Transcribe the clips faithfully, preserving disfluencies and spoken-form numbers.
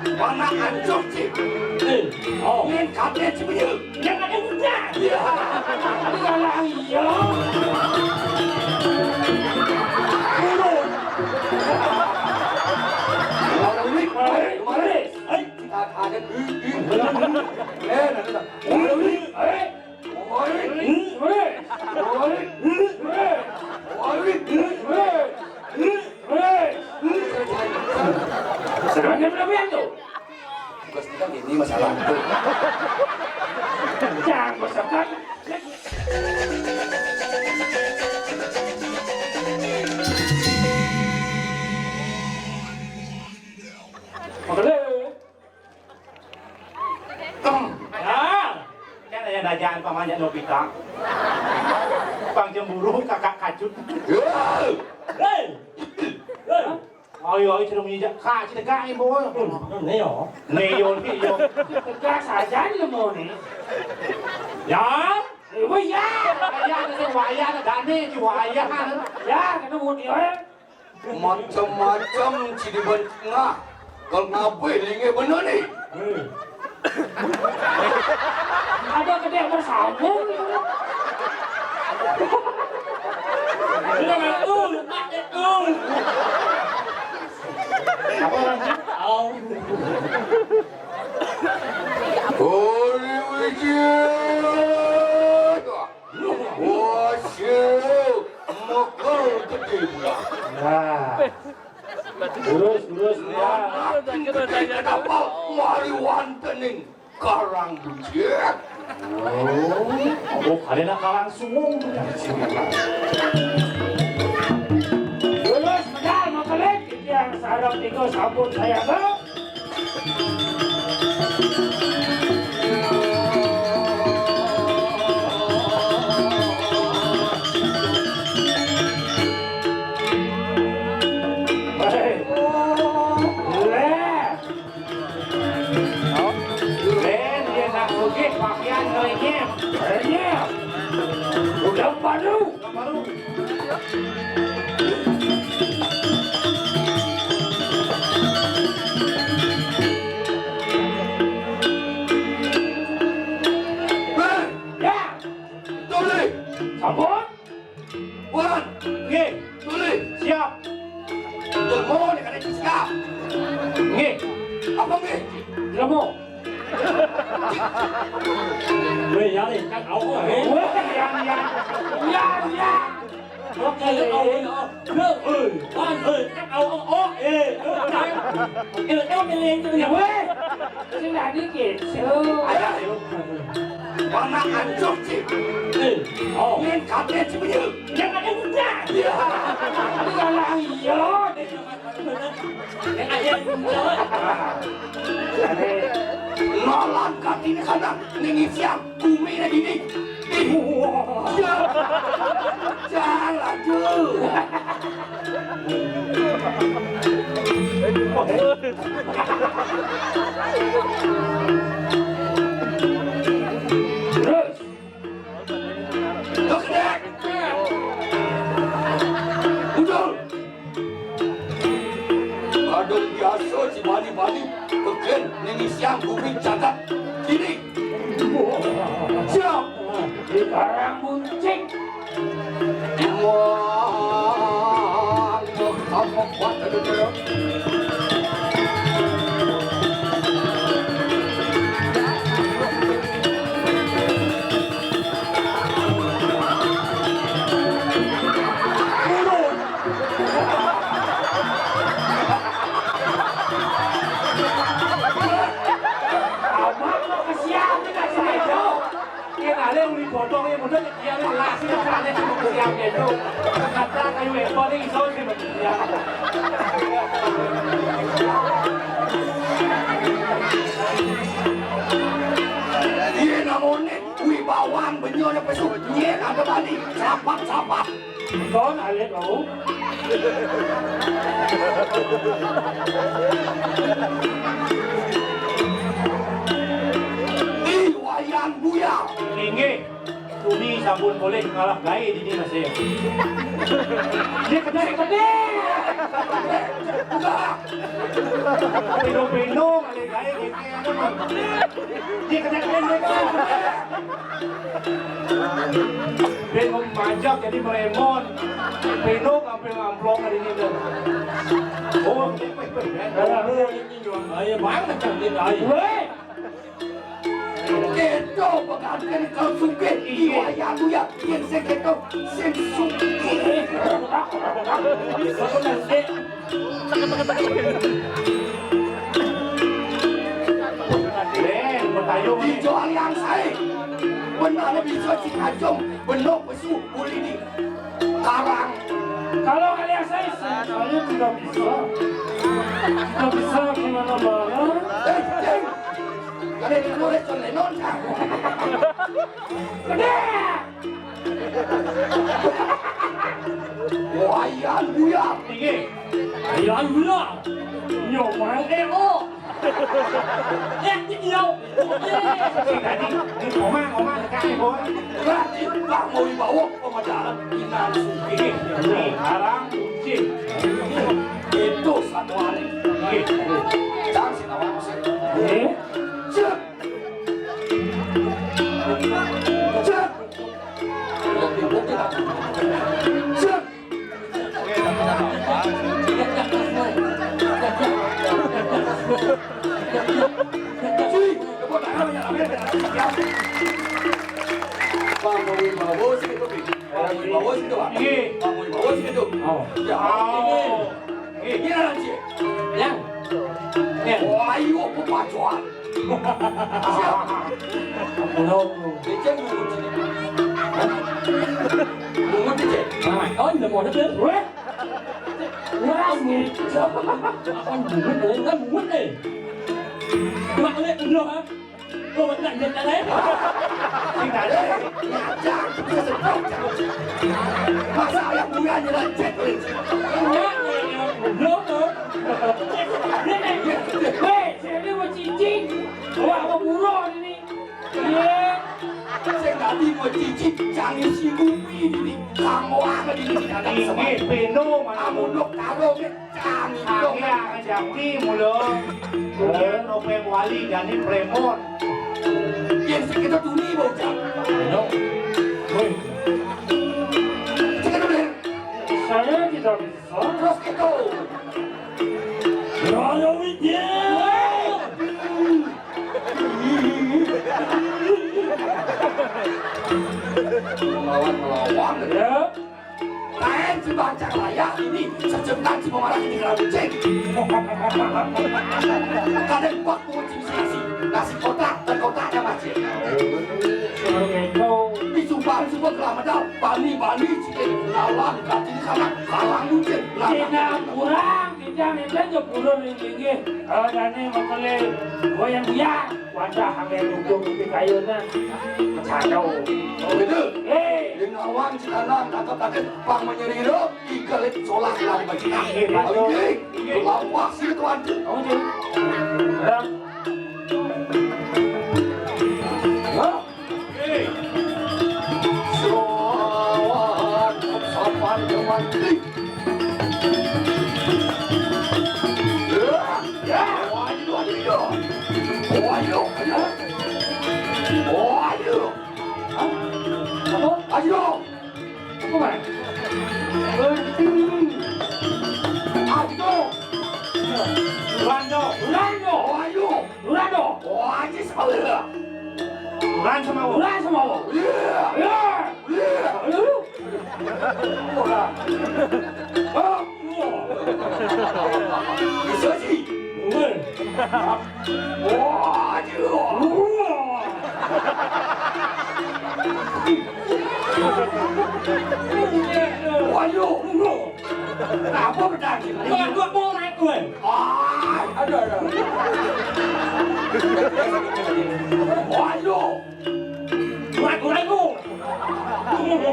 Mana ancur, Cik? Eh, oh. Yang katanya Cik punya. Yang ada muda. Ya. Ini galak iya. Turun. Kemarin, kemarin. Hai. Tak ada. Eh, eh. Eh, nanti tak. Kemarin, eh. Sebenarnya berapa tu? Tugas kita gini masalah. Jangan bosankan. Makanya. Ah, kan aya dajaan pamanjat Novita. Pang cemburu kakak kacut. Hei! Hei! Ayo, ayo, cenah munyi jak. Ka, cenah ka, ieu, boy. Hmm, neo. Neo, neo. Tegas aja lu mau nih. Ya? Oh ya, ya, itu wayah, dane, wayah. Ya, kena mau nih, eh. Macam-macam ci di bengah. Kalau ngabeh linge bener ni. Ada gede bersambung. Sudah betul, betul. Apa orang tahu? Holy Witches. Wasyuk, mekar gede pula. Nah. Terus, terus, ya. Makin gede kenapa mari wantening karang buncit? Oh, oh, kalian nak karang sumung. Terus, medal, mau kalian? Yang sarang tiga sabun saya ke? Hei. Len. Len, dia nak sugih pakaian renyep. Renyep. Udah baru. Ya. Tuli. Sampun? Wan. Nggih. Tuli. Siap. Jelmo nih, kada siap. Nggih. Apa nggih? Jelmo. Weh, ya, eh, kan awak, eh. Weh, ya, ya. Ya, ya. Oke, oh, oh. Loh, eh, kan, eh, kan awak, oh, eh. Eh, eh, eh, eh, weh. Sudah dikit. Ayo, ayo. Mana ancur, Cik? Eh, oh. Yang katanya Cik punya. Yang ada muda. Ya. Itu galak iya. Nolan katine kadang ning isian bumi lagi ni. Ih, ya. Jangan laju. Terus. Muncul. Kadung biasa si bali-bali peken nengisian bumi jagat kini. Siap. Di barang buncing. Wah, kamu kuat ada. Abang mau ke siang nih, nggak sini, Cok. Kena ada yang dipotong, yang muda, yang lasi, yang sana, cuma ke siang, Cok. Kata kayu ekor nih, iso sih, Cok. Iya, namanya wibawan, benyol, pesu. Iya, ada balik. Sapat, sapat. Kon alit bau. Di Wayan Buya. Inggih. Tuni sampun polih ngalah gaé dini masih. Dia kedai-kedai. Pino-pino, kali gaé, kéké, anu, Mang. Dia kerja keren, dia kan. Dia mau majak jadi meremon. Pino sampai ngamplong hari ini, tuh. Oh, wéh, wéh, wéh. Ayo, banget, cantik, ayo. Wéh. Kéto bakal kena kau sugih, iya. Iwayah Buya, yén sing kéto, sing sugih. Dijo aliang saé. Benar bisa Cikajong, benok besu, ulini. Karang. Kalau aliang saé, saya tidak bisa. Tidak bisa gimana mana. Eh, Cing. Ada di luar John Lennon. Gede. Wayan Buya. Tinggi. Wayan Buya. Nyomang E O. Eh, ini dia. Sing tadi, ini omah, omah, kae, Boy. Berarti Bang Boy bawa pemadalan Inan Sugih. Ini, arang, kunci. Itu satu hari. Iya. Jangan sih, tahu apa sih? Eh? Cek. Cek. Cek. Bang Boy bawa sih itu, Pi. Bang Boy bawa sih itu, Pak. Iya. Bang Boy bawa sih itu. Oh. Ya, oh. Ini. Iya, Cik. Yang. Yang. Wah, ayo, pepacuan. Siap. Belum. Becek nunggu sini. Hah? Nunggu, Cik. Nah, oh, udah mau ada, Bel. Weh. Wah, nih. Apa bungut, Bel? Kan bungut, eh. Mak, Bel, udah, ha? Lo betul, Bel, kan, eh? Sing ada, ngajak, bisa sedot, masa ayam bulan nyelecet, Bel? Enggak, Bel, udah, tuh. Weh, saya ini mau cicing. Wah, mau buron ini. Iya. Sing dadi mau cicing, jangan si Upi ini. Kamu apa ini? Inggih, peno, Mas. Kamu nok karo, nih. Jangan dong. Iya, jangan mulu. Kemudian Nopeng Wali, jadi premon. Yang sekitar dunia, Bang Ujang. Ayo. Woi. Sekitar dunia. Saya tidak bisa. Terus gitu. Raya Widya. Melawan, melawan. Ya. Lain si Bancang Raya ini sejenak si pemarah ini kena becek. Kadang bak mau cim nasi, nasi kotak dan kotaknya macet. Assalamualaikum. Di Subang semua telah medal, bani-bani cikin lawan, kating kanak, kalang muncin, lawan. Tidak kurang. Kita minta jebulur inggih. Eh, dane mengkele goyang buyar. Wadah angel duduk di kayunan. Kacau. Oh, gitu. Eh. Yang lawan si tanam tangkap tangkap pang menyeriro, igelit solah lari bagi. Iya, betul. Inggih. Inggih. Lawas si tuan. Oh, iya. Hah? Selawan, sapan, teman. Ya, ya. Oh, ayo, ayo, ayo. Oh, ayo, ayo. Oh, ayo. Hah? Apa? Ayo. Apa, Bang? Ayo. Lurando. Lurando. Oh, ayo. Lurando. Oh, anjir, sama lu. Luran sama lu. Luran sama lu. Iya. Iya. Iya. Lu. Ora. Hah? Bisa sih. Iya. Wah, anjir. Wah. Waduh. Apa bedanya? Bukan dua bola itu, eh. Ah, ada, ada. Waduh. Ragu-ragu.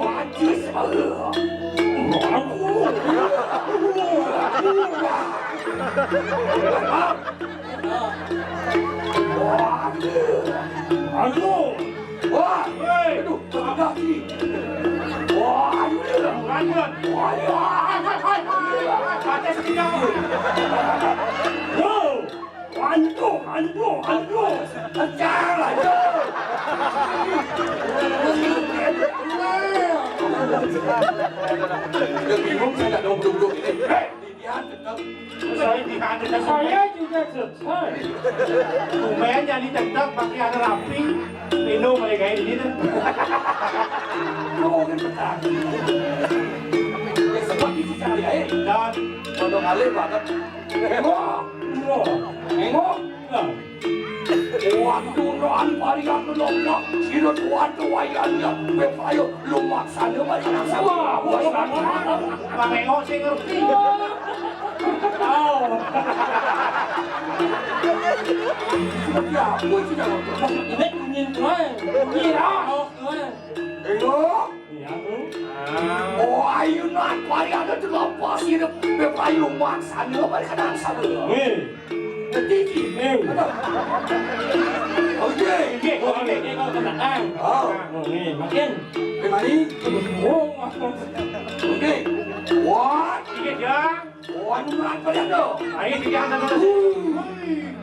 Ajis. Ragu. Waduh. Aduh. Wah, hei, aduh, kagak sih. Wah, ayo, ayo. Lanjut. Ayo, ayo, ayo, ayo, ayo, ayo, ayo. Yo, lanjut, lanjut, lanjut. Kejar, lanjut. Udah bingung saya nggak duduk-duduk ini. Hei, dia tetap. Saya, saya juga tetap. Tumben jadi tetap pakai anu rapi. Pino mereka ini tuh. Lu mungkin petani. Ya, sebab itu cari air. Dan bodoh kali banget. Nengok, nengok, nengok. Nah. Waduh, rohan pari aku lombok. Sirut waduh wayangnya. Wep ayo, lu maksanya wayang sama. Wah, wah, wah. Bang Engo sih ngerti. Tahu. Ya, aku sudah ngerti. Ini bunyi tuan. Bunyi, ah. Oh, tuan. Engo. Iya, tuh. Oh, ayo nak, mari ada tu lapar sih, dia payu maksanya, mari kena sana. Weh. Ngerti? Weh. Oke. Oke, oke, oke, kau kena kan. Oh. Oke, makin. Kembali. Oh. Oke. Wah. Oke, ya. Wah, ini nak pada tu. Ayo, kita ada. Uh,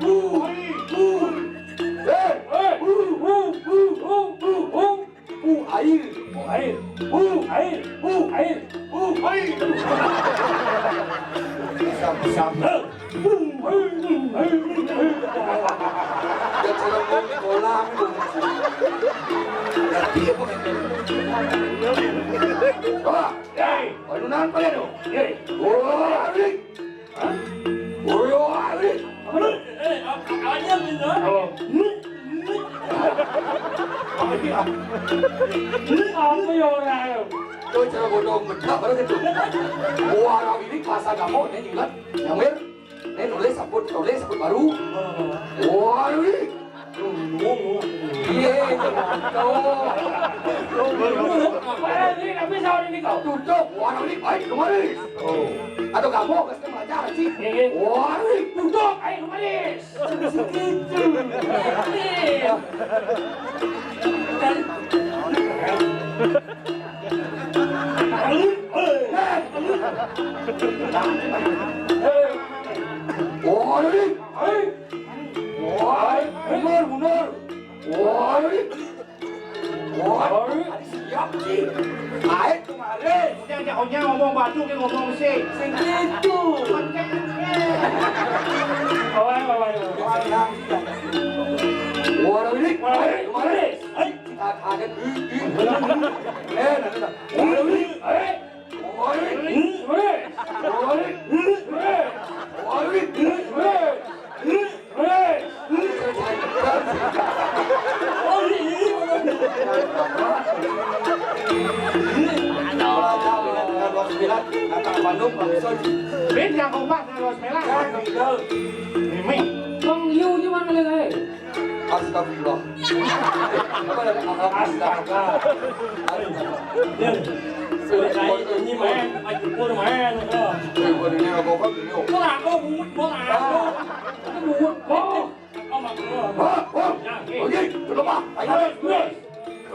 uh, uh. Eh, eh, uh, uh, uh, uh, uh, uh. Pu air. Pu air. Pu air. Pu air. Pu air. Siap, siap. Pu air. Pu air. Dia cara ngomong di kolam. Wah, ya. Aduh, nampak ya tu? Ya. Wah, air. Hah? Boyo awi. Apa lu? Eh, apa, apanya gitu? Oh. Ini, ini. Apa dia? Ini apa ya orang? Tuh, cara bodoh, bedak baru gitu. Wah, orang ini masa nggak mau, ini ingat. Nyamir. Ini tulis, sebut, tulis, sebut baru. Wah, ini. Iya, itu mantap. Apa ini? Tapi sahur ini kau. Tutup, warna ini baik kemarin. Oh. Atau kamu, kasih belajar sih. Iya, iya. Warna ini tutup, ayo kemarin. Segitu. Iya. Warna ini. Woi, mundur, mundur. Woi. Woi. Siap sih. Ayo kemarin. Udah, udah, udah ngomong batu, dia ngomong sih. Segitu. Woi, woi, woi. Woi, ini. Woi, kemarin. Hai. Kita kaget. Eh, nanti. Woi, ini. Hai. Bin yang kompak dua sembilan. Mimi. Bang Yu gimana, Le? Astagfirullah. Apa ada? Astaga. Astagfirullah. Ini main, main pukul main. Eh, bukan ini apa, apa, ini. Pukul aku, pukul aku. Pukul. Apa, apa? Oke, coba, Pak. Ayo, terus.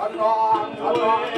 Tenang, tenang.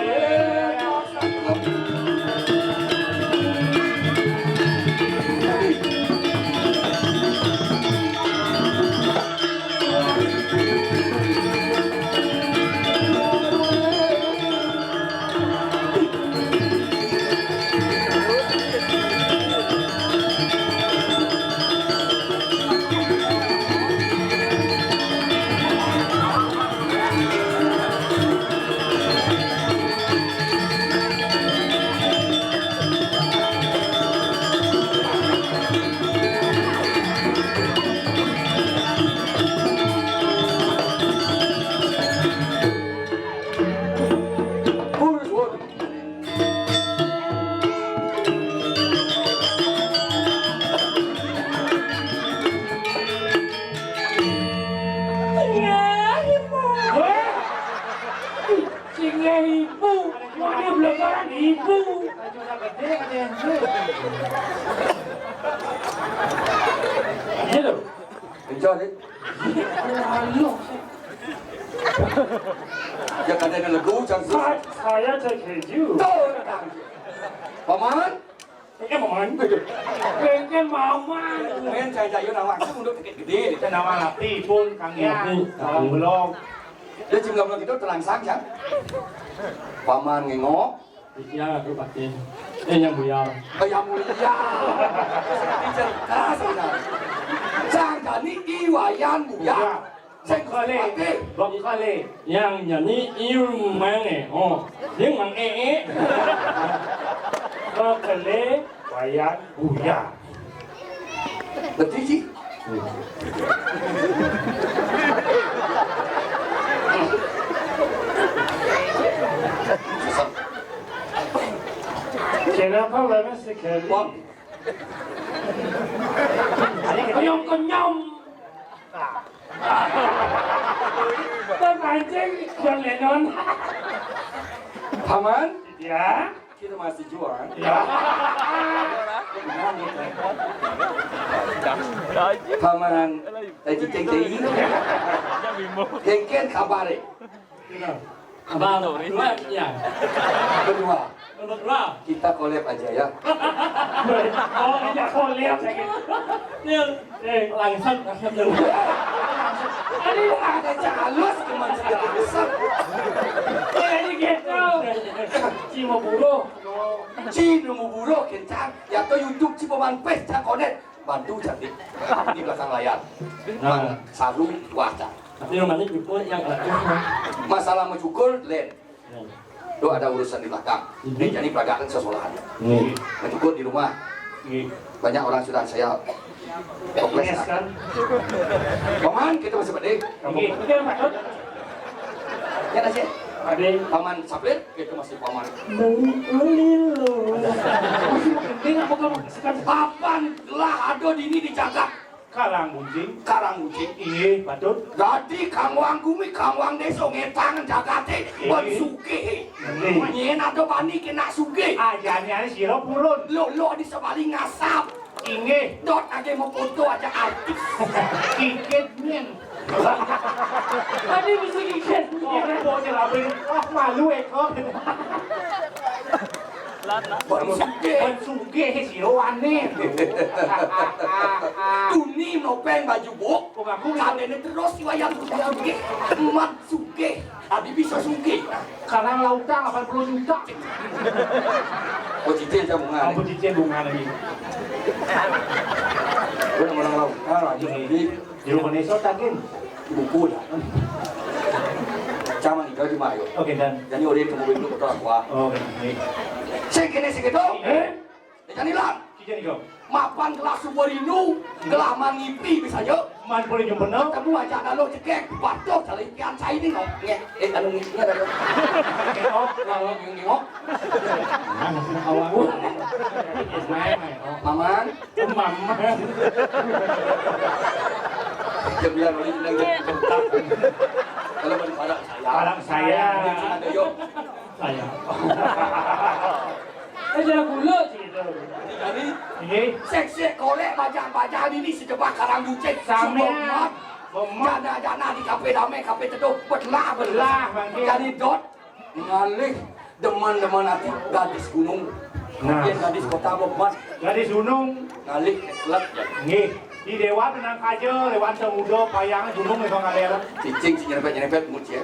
Singgah ibu, mana belakangan ibu. Gitu. Kencang, eh. Ayo. Ya, katanya lagu, jangan. Saya, saya terkejut. Tuh, datang. Paman? Éh, paman. Kéngkén paman. Mén cai-cai nawang, unduké gedé. Kita nawang api pun, Kang Yang. Nawang belong. Dia jam delapan itu terangsang, Cang. Paman ngéngok. Iya, aku pakai. Éh, yang buyar. Éh, yang mulia. Dicerita sebenarnya. Cang jani I Wayan buyar. Iya. Sing Bekale, pakai. Bekale. Yang jani I Mang é. Oh, yang Mang é é. Bekale, Wayan, buyar. Ngerti, Ci? Kenapa lama sekali? Wah. Kenyam-kenyam. Terpancing John Lennon. Paman? Ya? Kita masih juang. Ya. Paman, tadi ceng tadi. Kéngkén kabaré. Abang, dua, ya. Kedua. Nomor dua. Kita collab aja ya. Oh, iya, collab lagi. Nih, éh, langsung, langsung dulu. Aduh, ada calus, cuman sudah langsung. Jadi gitu. Cimaburu. Cimaburu, kencang. Ya, to YouTube, Cipaman Pes, Cang Konet. Bantu cantik di belakang layar. Nah. Bang Saru, wah, Cang. Tapi rumahnya juga yang elektrik, Bang. Masalah mencukur, lain. Tuh ada urusan di belakang. Ini jadi pelagaran sesolahan. Mencukur di rumah. Banyak orang sudah saya toples kan. Paman, kita masih pedih. Ini kan patut. Ya, nasi. Ada Paman Sapir, kita masih Paman. Masih penting apa kamu? Papan gelah ada di ini di jagat. Karang Buncing. Karang Buncing. Iya, patut. Jadi Kang Wang Gumi, Kang Wang Désa ngétang jagaté, iya, ben sugih. Iya. Nyén ada bani kena sugih. Ajané sira purun. Lo, lo di sebali ngasap. Inggih. Dot aja mau foto aja artis. Kikit nyén. Tadi bisa kikit. Oh, bocil abis. Ah, malu éko. Ban sugih. Ban sugih sira wané. Tuni nopéng baju buk. Kok aku kadéné terus si Wayan sugih. Emat sugih. Adi bisa sugih. Karang lautan delapan puluh juta. Oh, cicil saya bunga. Ampun, cicil bunga lagi. Gue nama orang lautan lagi. Di rumah Neso tagin. Buku ya. Caman itu di Mayo. Oke, dan jadi orang itu mobil dulu betul aku. Oke. Sing kene sing kedo. Eh? Jani lan. Kijani kau. Mapan gelah suba rindu, gelah mangipi bisa yo. Man boleh nyumpena. Ketemu aja nalo cekek, patuh cari pian cai ni ngok. Ngek, eh anu ngek ada. Ngok, ngok, ngok. Mana sih awak? Main, main. Maman. Maman. Dia bilang, "Ini bilang dia bentak." Kalau mau diparak saya. Parak saya. Ini cuma ada, yuk. Saya. Eh, jangan gula, cik itu. Jadi, ini. Sek-sek, kolek, bajang-bajang ini sejebak karang bucin. Sama. Semua umat. Jana-jana di kafe damai, kafe teduh, belah, belah. Belah, bangkit. Jadi, dot. Ngalih demen-demen ati gadis gunung. Nah. Yén gadis kota beban. Gadis gunung. Ngalih keslek. Nggih. Di Déwa tenang aja, lewat Samudra, Payang, Gunung, itu ngalir. Cicing, cicing nyerempet-nyerempet, mut ya.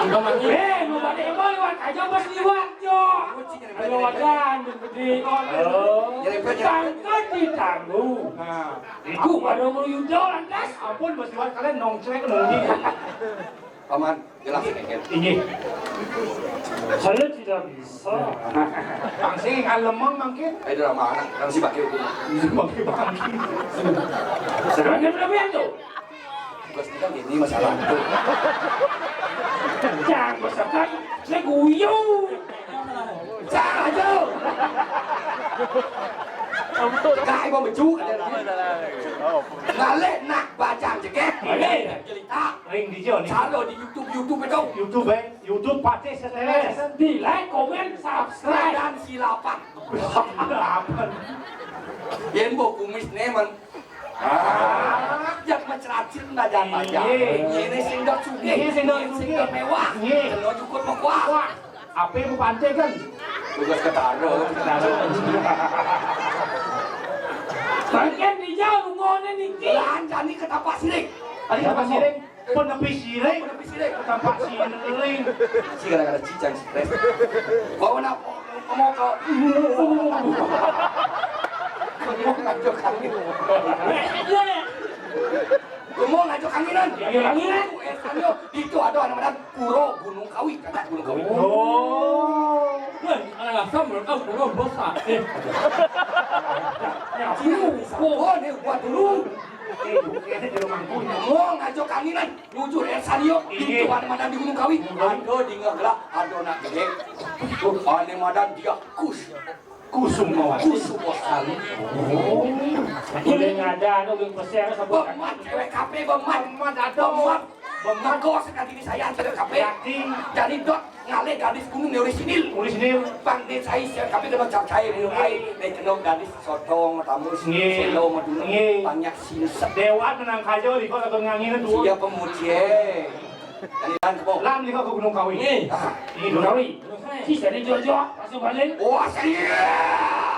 Ibu mati. Eh, mau pada ibu lewat aja, pas lewat, yo. Mut, cicing nyerempet-nyerempet. Ayo, wajan, gede. Oh. Nyerempet-nyerempet. Tangkal ditanggung. Nah. Itu baru mau yuda, lantas. Ampun, pas lewat kalian nongcrek, nongdi. Paman. Jelas ini kan. Ini. Saya tidak bisa. Pangsing kan lemeng mangkin. Ayo drama anak, kan si bakil. Bangki-bangki. Sebenarnya berapa itu? Bos kita gini masalah itu. Jangan bersekat, saya guyu. Cak aja. Kai mau mecu. Ngalih nak bajang jegek. Ngalih. Jelita. Ring di jo ni. Calo di YouTube, YouTube itu. YouTube, eh. YouTube Patih Seteles. Di like, komen, subscribe. Dan silapan. Silapan. Yén mbok kumis né, man. Ah, jak macracil ndak jangan aja. Iya. Ini sing dot sugih. Iya, sing dot sugih. Sing dot mewah. Iya. Kena cukup mewah. Wah, apa yang mau pantai kan? Tugas ketara. Ketara. Bagian di jauh ngone niki. Lanjani ke tapak siring. Ari tapak siring? Penepi siring. Penepi siring. Tapak siring. Si gara-gara cicang stres. Bawa nak mau ke. Mau ngajak kami. Mau ngajak kanginan. Iya, kanginan. Itu ada anak Pura Gunung Kawi, kata Gunung Kawi. Oh. Weh, alah asam rekam pura bosa. Eh. Ya, aku. Oh, ini buat dulu. Eh, ini di rumahku. Mau ngajak kanginan, nyujur Ersanio, iya. Itu mana-mana di Gunung Kawi. Ada di ngegelak, ada nak gede. Ada madan dia kus. Kusumawati. Kusumawati. Oh. Boleh ngada, anu, belum peser, sebut. Bemat, cewek kape, bemat. Bemat, ada. Bemat. Bemat, kok sekali ini saya cewek kape. Jadi dot ngalih gadis gunung nih, orisinil. Orisinil. Panggil saya cewek kape kena cap cair, minum air. Nih, kena gadis sotong, tamus, selo, maduna. Nggih. Banyak sinsep. Dewa tenang aja, di kota nganginan dulu. Siap pemuji, eh. Tadi lan kebo. Lan nika ke Gunung Kawi. Nggih. Ah, ini Gunung Kawi. Gunung Kawi. Si sini jor-jor, langsung balik. Oh, serius.